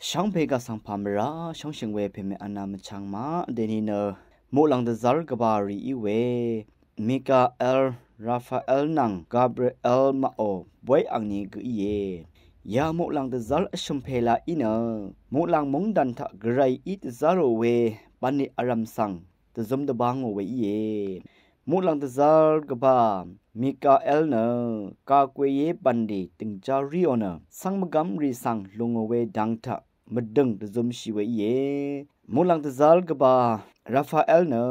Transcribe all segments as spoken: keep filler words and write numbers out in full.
Shvngpè gvsvng pà mvrá shóngshø̀ng we pèmè vnvm vchvng maq dèní nø muqlàng dvzv́r gvbà rì í we Mikael, Rafael nvng Gabriel maqò bóy angni gø íe. Ya muqlàng dvzv́r vshø̀m pèla í nø muqlàng mungdàn taq gvray í dvzv́rò we bv̀nlì vrv̀m svng dvzøm dvbangò we íe. Muqlàng dvzv́r gvbà Mikael nø gagweyé bv̀nlì dø̀ngjá ríò nø cv́ng mvgv́m rì svng lùngò we dang taq mvdø̀ng dvzømshì we íe. Muqlàng dvzv́r gvbà Rafael nø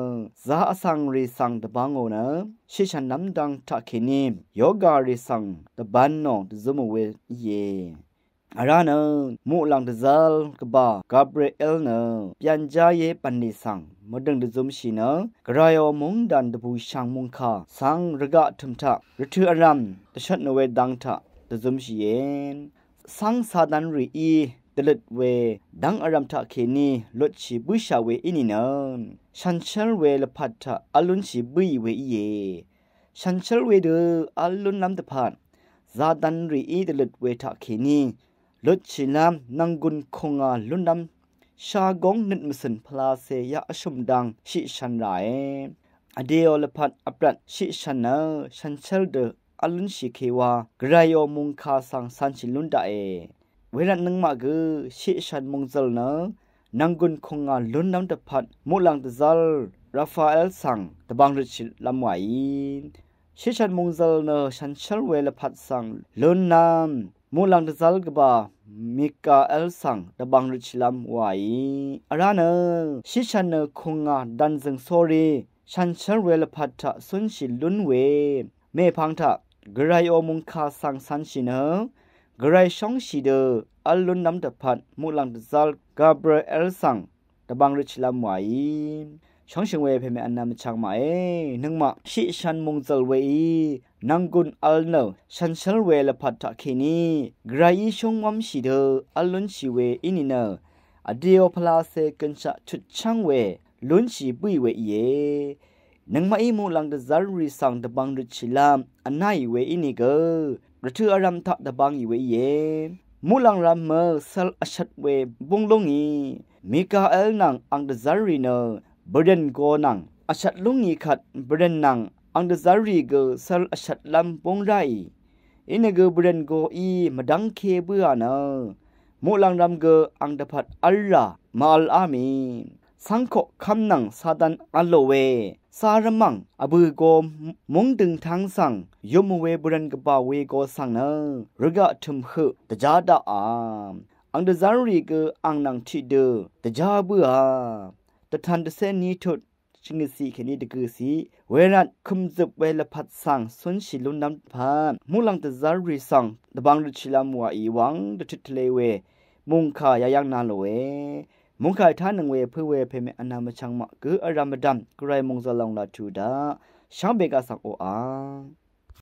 zā vsvng rì svng dvbangò nø shiqshv̀n nv́m dang taqkèní yoga rì svng dvbānò dvzømò we íe. Vrá nø muqlàng dvzv́r gvbà Gabriel nø byanjáyé bv̀nlì svng mvdø̀ng dvzømshì nø gvrayò mungdàn dvbùshv̀ng mòngkà svng rvgaq tø̀m taq rvtø̀ vrv̀m dvshvtnò we dang taq dvzømshìe. Cv́ng Satan rìí dvløt we dv́ng vrv̀m taqkèní lutshì bǿshà we í nìnø shànshér we lvpat taq v́l lúnshì bǿì we íe. Shànshér wedø v́l lúnlv́m dvpvt Satan rìí dvløt we taqkèní lutshìlv́m nv̀nggùn kùngà lúnlv́m shagóng nøt mvcø̀n pvlacè yaq vshø̀m dang shiqshv̀n ràe. Vdèò lvpat vbrvt shiqshv̀n nø shànshér dø v́l lúnshì kèwa gvrayò mòngkà svng cv̄nshì lún daqe. Wervt nøngmaq gø shiqshv̀n mòngzø̀l nø nv̀nggùn kùngà lúnlv́m dvpvt muqlàng dvzv́r Rafael svng dvbang røtshìlv́m wàí. Shiqshv̀n mòngzø̀l nø shànshér we lvpat svng lúnlv́m muqlàng dvzv́r gvbà Mikael svng dvbang røtshìlv́m wàí. Vrá nø shiqshv̀n nø kùngà dv̀nzø̀ng sórí shànshér we lvpat taq cúnshì lún we mèpvng taq gvrayò mòngkà svng cv̄nshì nø gvray shóngshì dø v́l lúnlv́m dvpvt muqlàng dvzv́r Gabriel svng dvbang røtshìlv́m wàí. Shóngshø̀ng we pèmè vnvm vchvng maqe. Nøngmaq shiqshv̀n mòngzø̀l weí nv̀nggùn v́l nø shànshér we lvpat taqkèní gvrayí shúngwv́mshì dø v́l lúnshì we í nìnø vdèò pvlacè gø̀nshaq chutchv́ng we lúnshì bǿì we íe. Nøngmaqí muqlàng dvzv́r rì svng dvbang røtshìlv́m vnáì we ínìgø rvtø̀ vrv̀m taq dvbangì we íe. Muqlàng rv̄m mø cv̄l vshvt we búng lúngì Mikael nvng ang dvzv́r rì nø bvrø̀n go nvng vshvt lúngì kvt bvrø̀n nvng ang dvzv́r rì gø cv̄l vshvtlv́m búng ráì. Inìgø bvrø̀n goí mvdv́ngke bǿà nø muqlàng rv̄m gø ang dvpvt v́lrà màvlá mì cv́ng koqkv́m nvng Satan v̄lò we cárv́m mv̀ng vbø̀ go múng dø̀ngtvng svng yumò we bvrø̀n gvbà we go svng nø rvgaq tø̀m høq dvjá daqà. Ang dvzv́r rì gø ang nvng tiqdø dvjá bǿà. Dvtan dvcé ní tut shvngøtciq kèní dvgøciq wervt kø̀mzøp we lvpat svng cúnshì lúnlv́m dvpvt muqlàng dvzv́r rì svng dvbang røtshìlv́m wàí wvng dvtøt tvle we mòngkà yayv́ng na lòe. Mòngkà ètánøng we pǿ we pèmè vnvm vchvng maq gø vrv̀m vdv̀m gvray mòngzø̀l lòng laq tuq daq shvngbe gaq svng oqà.